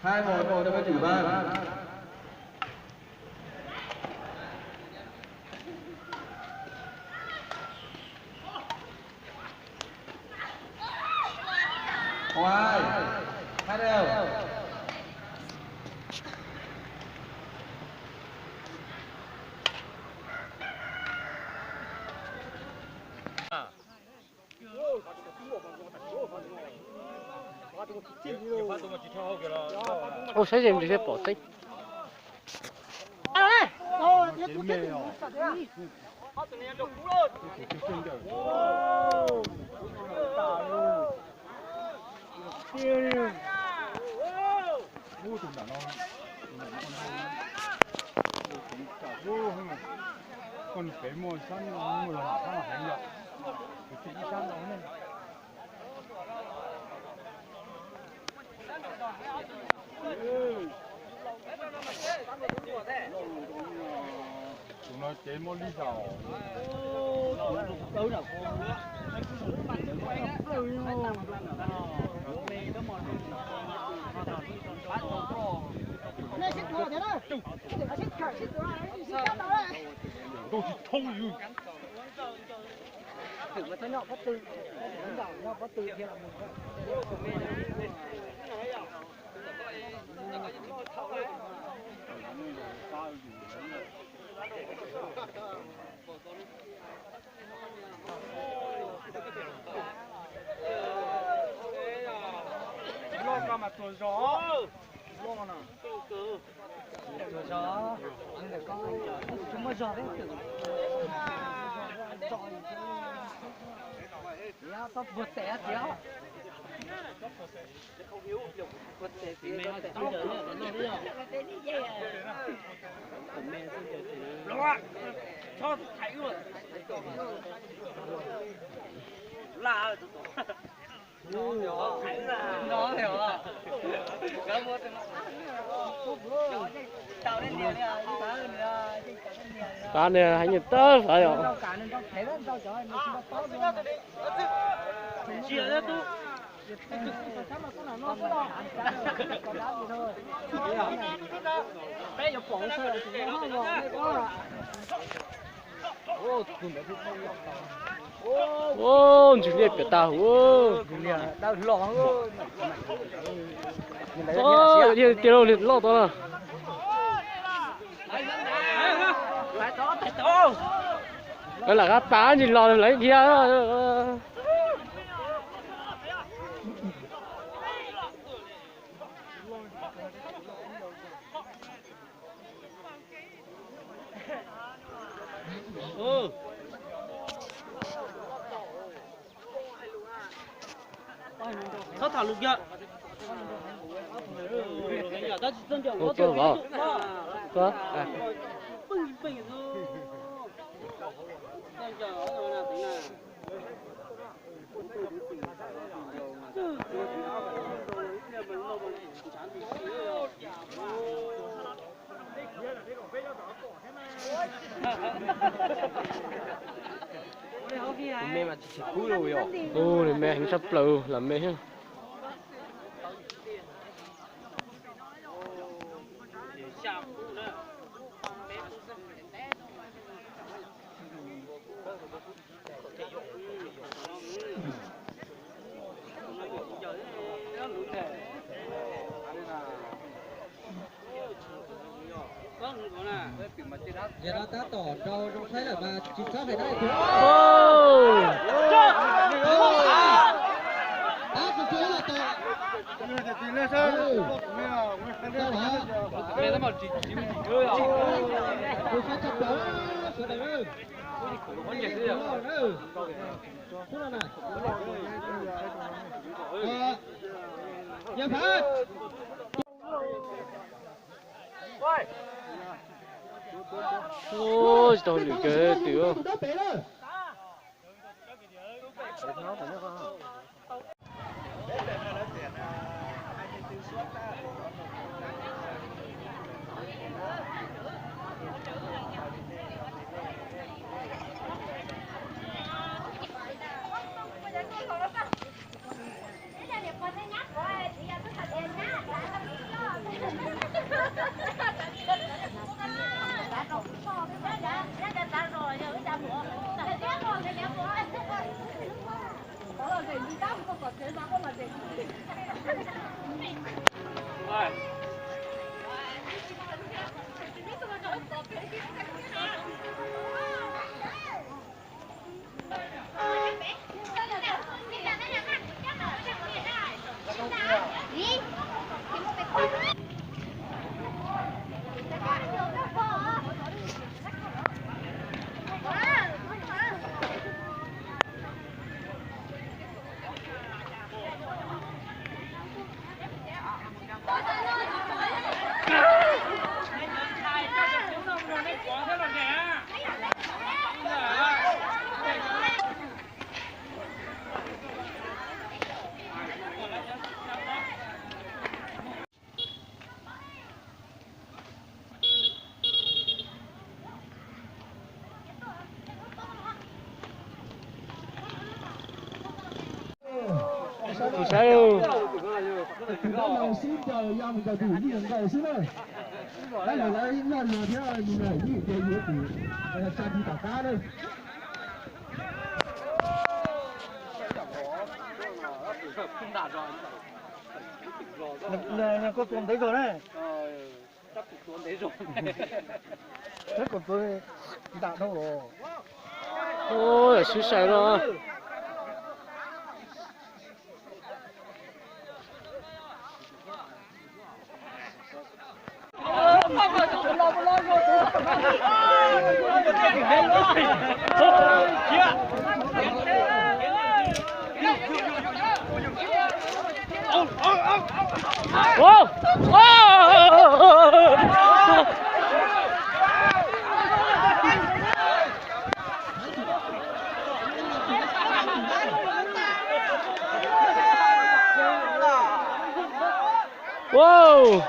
Hai một cho các chủ ban. Không ai. Hai đều. Ua saib ze ntsis thiaj pom tseeb. Koj pem muaj sab muaj los sab heev yom, tus txiv ib sab no ne. Tus no ces muab lib zog. Ntaus tsis thoob li. Ntaus nyob pob tw, ntaus nyob pob tw thiab los mus. Loj ko mas tuag zog. Loj no. Tuag zog, tsis muaj zog thiab. Txhob puag tes tiag. Pab ne, hais nyuag tawb fawv yom. Ua, ntsis liaj piam tag huv. Tiag tiag li loj tod na. Lawv lam qab pas ntsis los lawv dhia. Txhob tham lus kiag. Ua tuaj vauv. Tuaj. Tus me heev tshaj plaws, lam me thiab. Yog no tab tom nrau zoo saib lawm mas tsis txhob hais dab tsi. Tab sis tsis los tom. Tus saib tshaj plaws sawv daws. Yog Phav. Tsis tau lwm kawg twm. Tus saib, tus saib. Tus saib, tus saib. Lawv lawv noj luag thiab nws yeej tias yuav tus tsa tus tom qab na. Nws kuj tua ntev zog na. Nws kuj tua ntam dhau los. Ua, sib sai no. Wow.